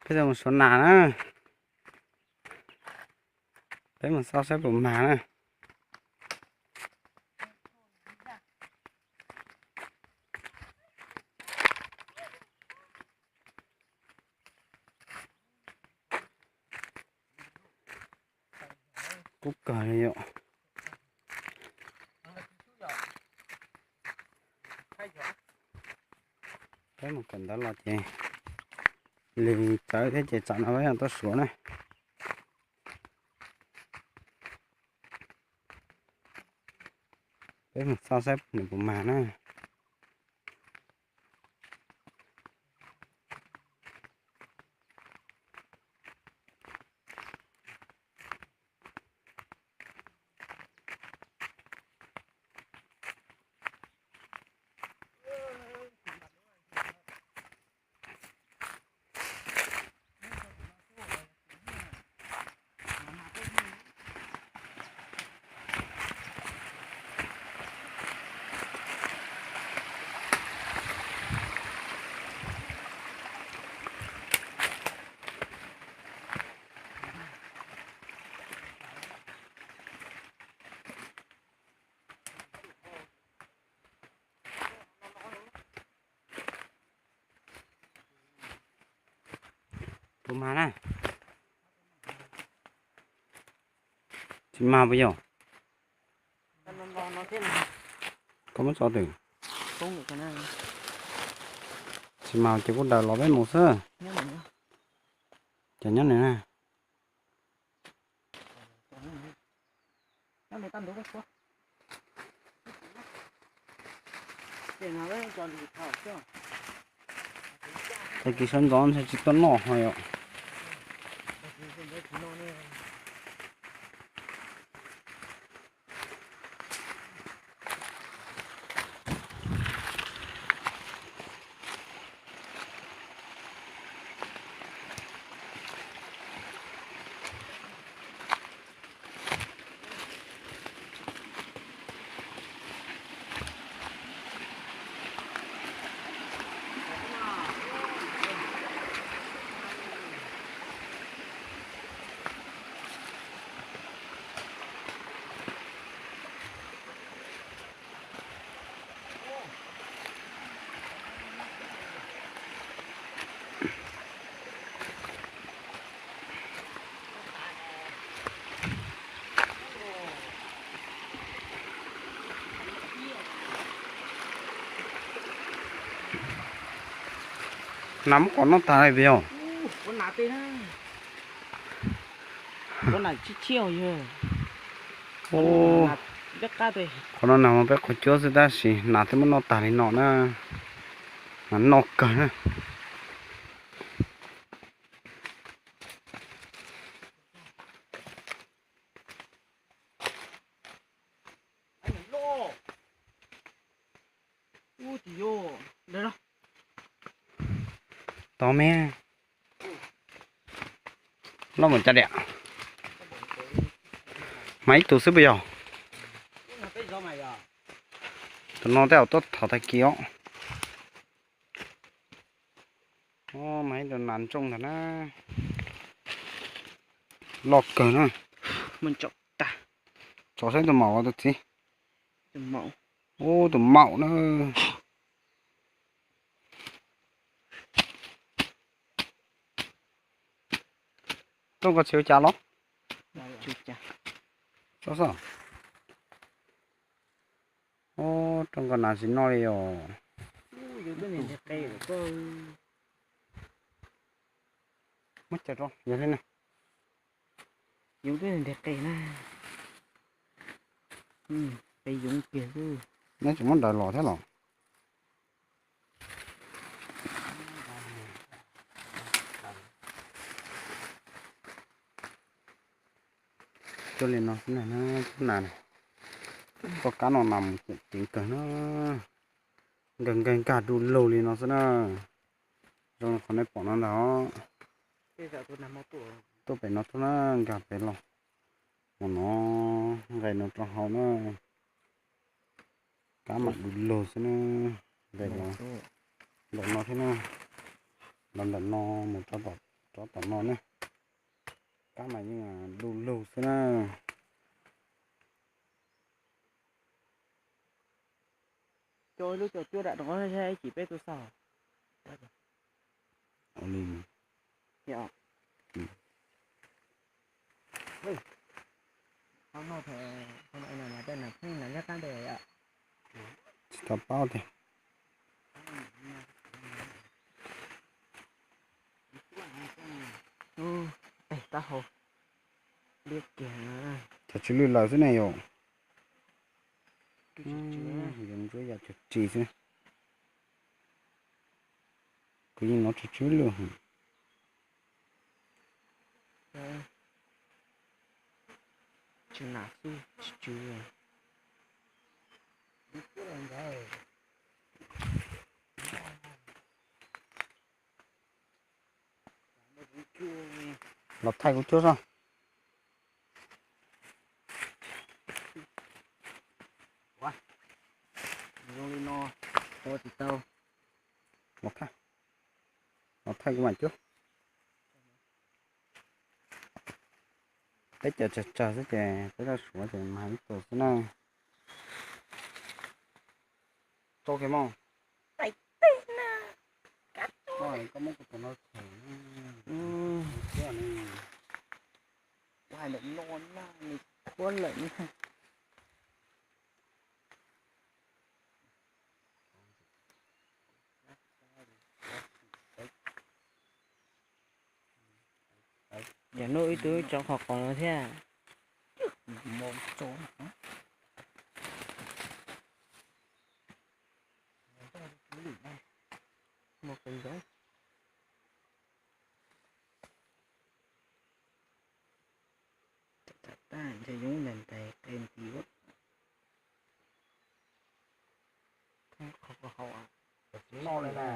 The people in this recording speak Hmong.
Peb mus suav nas na. Peb mus xauj saib puas mag na. Kub kawg li yom. Peb mus kawm ntawv los ces lig txawv thiab ces tsam no peb tuaj suav na. Peb mus xauj saib nws puas mag na. Puas mag na? Tsis mag puas yog? Koj muab tso twg? Tsis mag ces kuv daws los peb mus xwb. Ces nyob nws na. Tag kis sawv ntxov ntshe tsis tuaj noj ho yom. Nas muab kom noj tag li puas yog? Qhov no nas mas peb qhov cuab xwb tab sis nas twb muab noj tag li no na. Nas noj kawg na. Tod me, loj npaum cas diam? Mas ib tug xwb puas yog? Tus no tej zaum tuaj thov tag kis os. Mas ib tug nas ntsooj ntag na. Loj kawg na. Tso saib tus maum tus txiv. Ub, tus maum na. Rooj ko tsis ua cas los? Ub, rooj ko nas tsis noj li os. Muab coj rau yog li na. Neb tseem muab daws los thiab los? Cuab li no xwb na, cuab nas, koj kab no nas mus ceev kawg na, nkag nkag nkag du lug li no xwb na. Zoo li qhov nej pom no ntag os. Tuaj pem no tuaj na, nkag pem los, mus no, nqes no rau hauv na. Kab mam du lug xwb na, nqes los ntawm no thiab na, los ntawm no mus rau tom Tov tom no ne, kab mas yeej lug lug xwb na. Coj ib lub coj cuab dam rov qab saib ib chim peb tuaj xauj. Tsis tau paub tias. Tab hau liab kiag. Cov tsw lwj lawm xwb ne yom. Yus ntsuab yam cov tsis xwb. Kuv yeej nov tsw tsw lwj. Tsw nas xwb tsw tsw. Los thaij kuv cuab soj. Zoo li no ua tsis tau. Los thaij, los thaij kuv mam cuab. Peb cov tsawg tsawg xwb ces peb laj suav ces mas ib tug xwb na. Tau kiag mog. Koj muab kuv tus no them. Ua lawm no na, nws khuab lawm na. Yog nuj ib tug tsov qhov qos no thiab. Ntshe yoov ntais ntais qe nti. Qhov ko hau, qhov tsis noj li na.